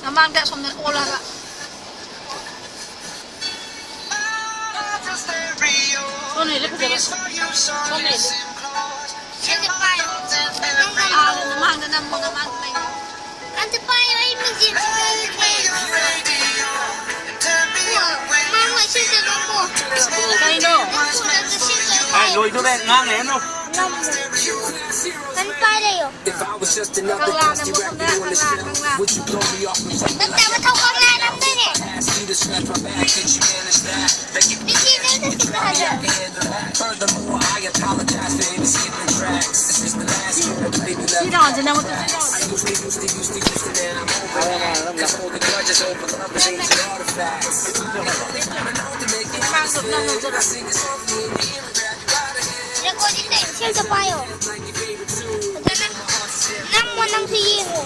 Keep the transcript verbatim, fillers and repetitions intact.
ꯃꯃꯥꯡꯗ ꯑꯁꯣꯝꯗ ꯑꯣꯜꯂꯒ꯫ ꯁꯣꯝꯅ ꯍꯦꯜꯂꯦ ꯐꯖꯕ꯫ ꯁꯣꯝꯅ ꯍꯦꯜꯂꯦ꯫ ꯁꯤꯁꯦ ꯄꯥꯏꯌꯣ꯫ ꯑꯥ, ꯃꯃꯥꯡꯗ ꯅꯝꯃꯣ, ꯅꯃꯥꯡꯗ ꯂꯩꯌꯣ꯫ ꯑꯝꯇ ꯄꯥꯏꯌꯣ, ꯑꯩ ꯃꯤꯡꯁꯦꯜ ꯁꯤꯖꯤꯟꯅꯒꯦ꯫ ꯃꯥ ꯍꯣꯏ ꯁꯤꯁꯦ ꯅꯝꯃꯣ꯫ ꯀꯩꯅꯣ? ꯅꯝꯃꯣ, ꯅꯪꯁꯨ ꯁꯤꯁꯦ ꯑꯥꯏ, ꯄꯥꯏꯌꯣ꯫ ꯂꯣꯏꯗꯣꯔꯦ, ꯉꯥꯡ ꯂꯩꯔꯅꯨ꯫ ꯅꯝꯃꯣ꯫ ꯀꯩꯅꯣ ꯄꯥꯏ ꯂꯩꯌꯣ꯫ ꯀꯪꯂꯥ ꯅꯝꯃꯣ, ꯀꯪꯂꯥ, ꯀꯪꯂꯥ, ꯀꯪꯂꯥ꯫ ꯅꯠꯇꯕ ꯊꯧ ꯀꯪꯂꯥ ꯅꯝꯗꯣꯏꯅꯦ꯫ ꯃꯤꯁꯤ ꯅꯪ ꯆꯠꯁꯤꯟꯅ ꯍꯜꯂꯣ꯫ ꯁꯤ ꯔꯥꯎꯟꯁꯦ ꯅꯪꯉꯣꯟꯗ ꯁꯤ ꯔꯥꯎꯟꯁꯦ꯫ ꯔꯦꯀꯣꯔꯗꯤꯡꯗ ꯏꯁꯩꯗ ꯄꯥꯏꯌꯣ꯫ ꯐꯖꯅ ꯅꯝꯃꯣ, ꯅꯪꯁꯨ ꯌꯦꯡꯉꯣ꯫